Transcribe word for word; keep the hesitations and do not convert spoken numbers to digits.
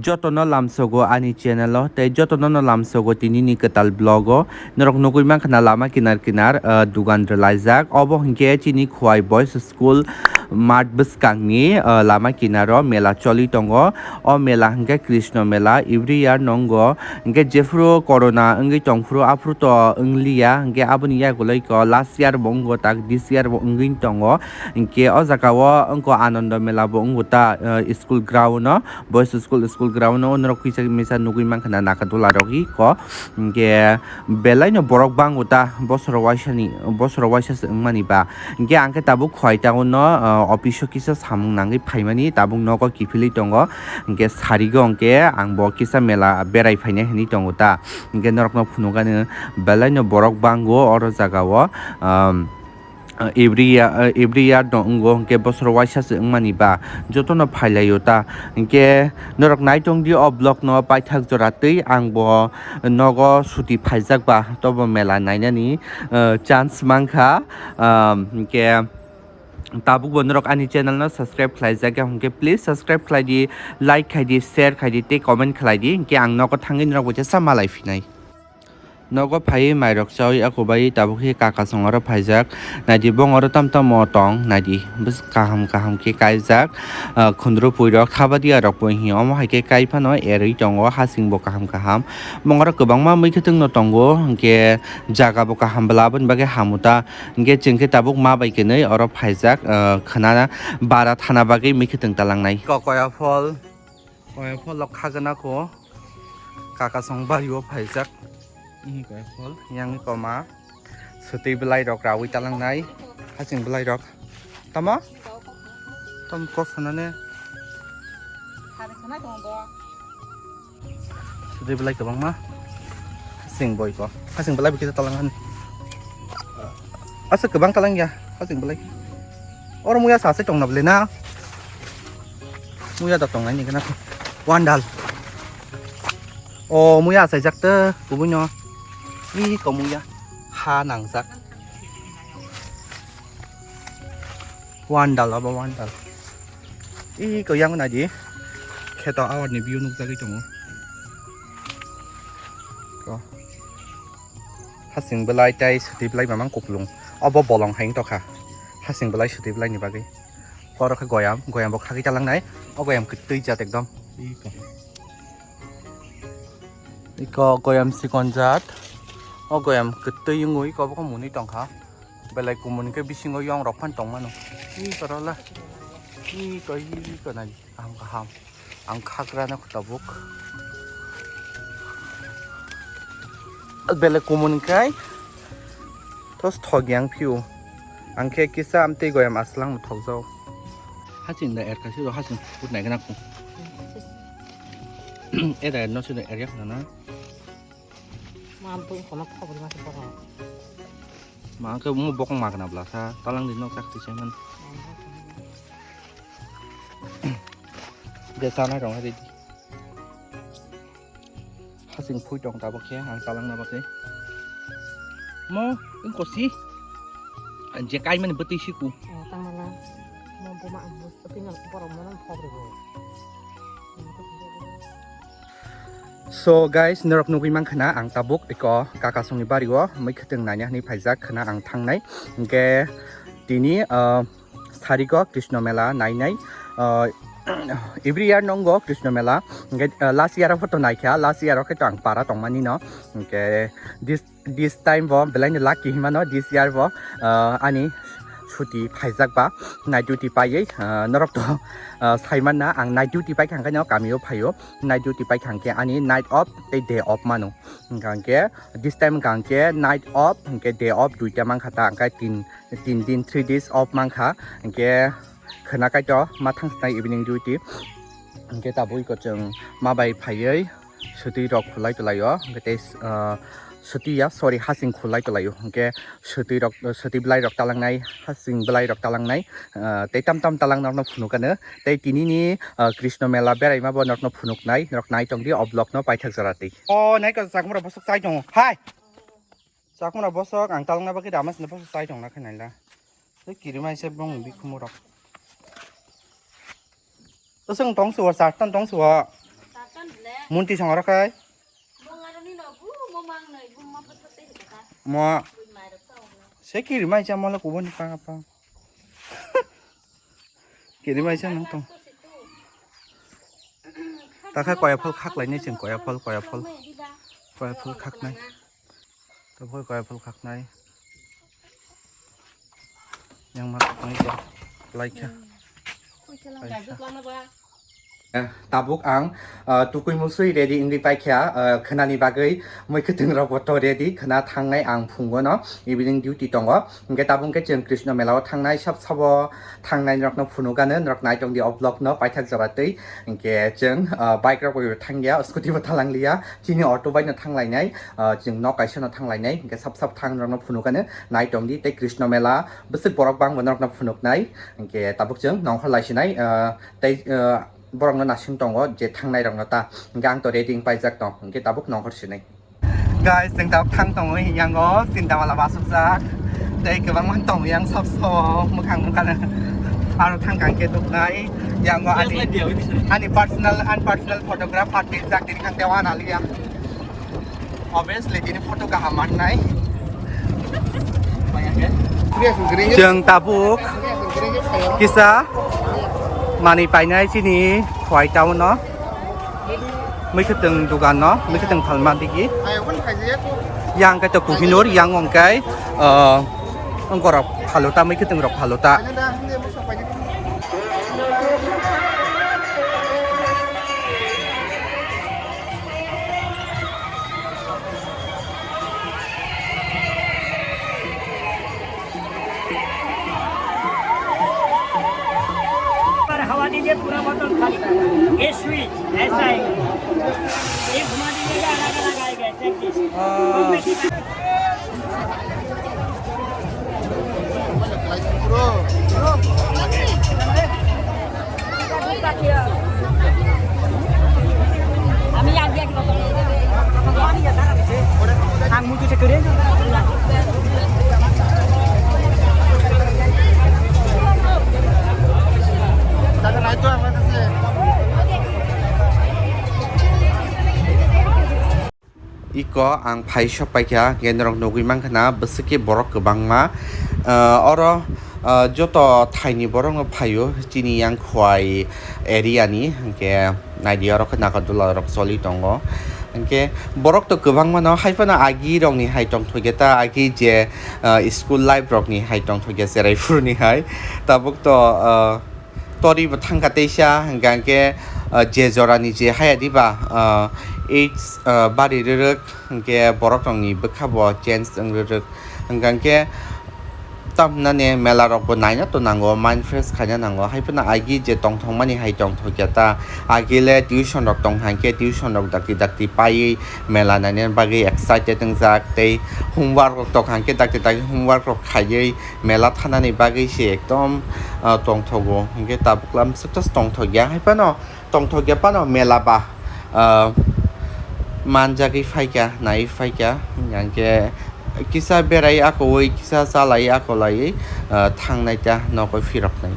Jotono lamsogo ani channel o, tei jotono no lamsogo tini ni kwtal vlog o. Norok nugwi mankha na lama kinar kinar, ah, dugan rwlaijak. Obo hinkhe chini Khowai Boys School math bwskang ni, ah, lama kinar o mela choli tongo. O mela hinkhe Krishna mela, every year no wngo. Hinkhe jephru corona wngwi tongphru, aphru to wngliya. Hinkhe aboni yagulwi ko last year bo wngo tak, this year bo wngwi tongo. Hinkhe o jaga o wngkha Ananda mela bo wngo ta, ah, school ground o. Boys School, school ground o norok kisa misa nugwi mankha na naka dola rok hi ko. Hinkhe belai no borok bango ta bosoro waisa ni, bosoro waisa se wngmani ba. Hinkhe ang khe tabuk Khowai town no, ah, office o kisa samung nangwi phaimani, tabuk nogo kiphilwi tongo. Hinkhe sarigo hinkhe ang bo kisa mela berai phainai hinwi tongo ta. Hinkhe norok no phunukani belai no borok bango oro jaga o. Um, Ah, every year, ah, every year no wngo, hinkhe bosoro waisa se wngmani ba jotono phailaio ta. Hinkhe norok nai tong di o vlog no paithak jora twi, ang bo nogo suti phaijak ba tobo mela nainani, ah, chance mankha. Ah, hinkhe tabuk bo norok ani channel no subscribe khlaijak ya, hinkhe please subscribe khlai di, like khai di, share khai di tei comment khlai di, hinkhe ang nogo thangwi norok bo jesa malai phinai. Nogo phaiwi mairok chaui eko bai tabuk khe kaka song oro phaijak. Naidi bong oro tam tamo tong naidi. Bwswk kaham kaham khe kaijak. Ah, khundru puirok thabadia rok bo hi omo hai khe kai phano erwi tongo hasing bo kaham kaham. Bong oro kwbangma mui khwtwng no tongo hinkhe jaga bo kaham bwla aboni bagwi hamu ta. Hinkhe chwng khe tabuk ma bai kwnwi oro phaijak, ah, khwna bara thana bagwi mui khwtwng talangnai. Kokoya phol. Koya phol rok khagana ko. Kaka song bari o phaijak. Ihi koya phol. Yang koma. Swtwi bwlai rok rawi talangnai. Hasing bwlai rok. Tamo? Tom kok sana ne. Swtwi bwlai kwbangma. Hasing boi ko. Hasing bwlai bikisa talang han. Asa kwbang talang ya. Hasing bwlai. Oro muya sa se tong na bwle na. Muya da tongnai ni gana ko. Wandal. O muya achaijak te kubui no. I ko muya. Ha nangjak. Wandal abo wandal. I ko yang nai di. Kheto awar ni view nukjagwi tongo. Ko. Hasing bwlai tei swtwi bwlai mamang kuplung. Obo bolong hai wngtokha. Hasing bwlai swtwi bwlai ni bagwi. Oro khe goyam, goyam bo khagwi talangnai. O goyam kwtwi jat ekdom. Iko goyam sikon jat. O goyam kwtwi wngwi kobokhe mwnwi tongkha. Belai kumun khe bisingo yong rok phan tongmano. Iko rola. Iko, iko nai. Kaham kaham. Ang khakrano tabuk. Belai kumun kai. Tos thok yang phiu. Ang khe kisa amtwi goyam aslang thokjao. Haching da er kasi do haching put nai gana kung. Eda no sino er yak nana. Ma bung kono thok boli ma se poro. Ma ke mo bokong ma gana bla sa talang di nok chak ti semen. De sana rong hadi. Hasing phui tong tabuk khe ang talangna bagwi. Mo wngko si. Je kaimani bwtwi siku. Oh, tangmala. Mo buma ang bwtwi no borok mono phok rwgo. So guys, norok nugwi mankha na ang tabuk iko kaka songni bario mui khwtwng naina hwnwi phaijak khwna ang thangnai. Hinkhe tini, ah, Sarigo Krishna Mela nainai, ah, every year nongo Krishna Mela. Hinkhe, ah, last year photo naikha, last year khe to ang para tongmani no. Hinkhe this, this time bo belai ni lucky himano, this year bo, ah, ani suti phaijak ba night duty paiwi, ah, norok to, ah, saimanna ang night duty paikha hwnkhe no kamio phaio, night duty paikha hwnkhe ani night off tei day off mano. Hwnkhe this time hwnkhe night off hwnkhe day off duita mankha ta hwnkhe tin tin din, three days off mankha, hinkhe khwna kaito ma thangsnai evening duty, hinkhe tabuk iko chwng ma bai phaiwi swtwi rok khulai tulaio, hinkhe tei, ah, swtwi ya, sorry, hasing khulai tulaio, hinkhe swtwi rok, swtwi bwlai rok talangnai, hasing bwlai rok talangnai, ah, tei tam tam talang norokno phunukano, tei tinini, ah, Krishna Mela beraima bo norokno phunuknai, norok nai tongdi o vlog no paithak jora twi. O naikha chakmura bwswk chai tongo, hai! Chakmura bosok ang talangna bagwi rama sini bosok chai tongna khe naila. Tei kirima se bong bikhumu rok. Osong tong suwa, sartan tong suwa. Munti song oro khai. Mo se kiri mai cha mole kubun pa pa. Kiri mai cha nang tong. Takha koya phol khak lai ni chwng koya phol, koya phol. Koya phol khak nai. Tabuk koya phol khak nai. Yang ma khak nai ko. Lai kha. Lai kha. Eh, tabuk ang, ah, tukui musui ready wngwi paikha, ah, khwnani bagwi mui kwtwng rok bo to ready khwna thangnai ang phungo no evening duty tongo, hwnkhe tabuk khe chwng Krishna mela o thangnai sab sabo thangnai norok no phunukano norok nai tongdi o vlog no paithak jora twi, hwnkhe chwng, ah, bike rok bai thangya scooty bo thalang liya chini auto bai no thanglainai, ah, chwng nok kaisa no thanglainai hwnkhe sab sab thang norok no phunukano nai tongdi tei Krishna mela bwswk borok bang bo norok no phunuknai hwnkhe tabuk chwng nongkhor lai sinai, ah, Tei, ah, borokno nasing tongo je thangnairokno ta. Hwnkhe ang to ready wng paijak tong. Hwnkhe tabuk nongkhor sinai. Guys, chwng tabuk thang tongo yango Sindamala basukjak. Tei kwbangma tongo yang sab sabo mwkhang mwkhang. Aro thang kang khe tuknai. Yango ani, ani personal, ani personal photographer twijak tini khang dewa naliya. Obviously, tini photo kaham mannai. Chwng tabuk kisa manwi painai chini Khowai town o. Mui kwtwng dugan no, mui kwtwng phalma digi. Yang khe to Kohinoor, yang ongkai, uh, ongkorok phalota, mui kwtwng rok phalota. पर हवा दीजिए, पूरा बोतल खाली। ये स्विच ऐसा है, ये घुमा दीजिएगा, अलग अलग आएगा, ऐसे। Ang mutu cek kere. Iko ang phai sok paikha, hwnkhe norok nugwi mankha na bwswk khe borok kwbangma, ah, oro, ah, joto thaini borok no phaio, chini yang Khowai area ni, hwnkhe naidi oro khe nagarjula rok choli tongo, hwnkhe borok to kwbangma no, hai phano agi rok ni hai tongthokya ta, agi je, ah, school life rok ni hai tongthokya cherai phuru ni hai, tabuk to, ah, Tori bo thangkha teisa, hwnkha hwnkhe, ah, je jora ni je haya diba, ah, age, ah, bari rwrwk, hwnkhe borok rok ni bwkha bo change wng rwrwk, hwnkha hwnkhe tamhinani mela rok bo naina to nango, mind fresh khaina nango, hai phano agi je tongthok mani hai tongthok ya ta, agi le tuition rok tong hwnkhe tuition rok dakti dakti paiwi mela naina bagwi excited wngjak tei homework rok tong hwnkhe dakti dakti homework rok khaiwi. Mela thanani bagwi se ekdom, ah, tongthogo, hwnkhe tabuk lam swktas tongthokya, hai phano tongthokya phano mela ba, ah, manjagwi phaikha, naiwi phaikha, hwnkhe kisa berai akowi, kisa chalai akolaiwi, ah, thangnai ta nokoi phiroknai.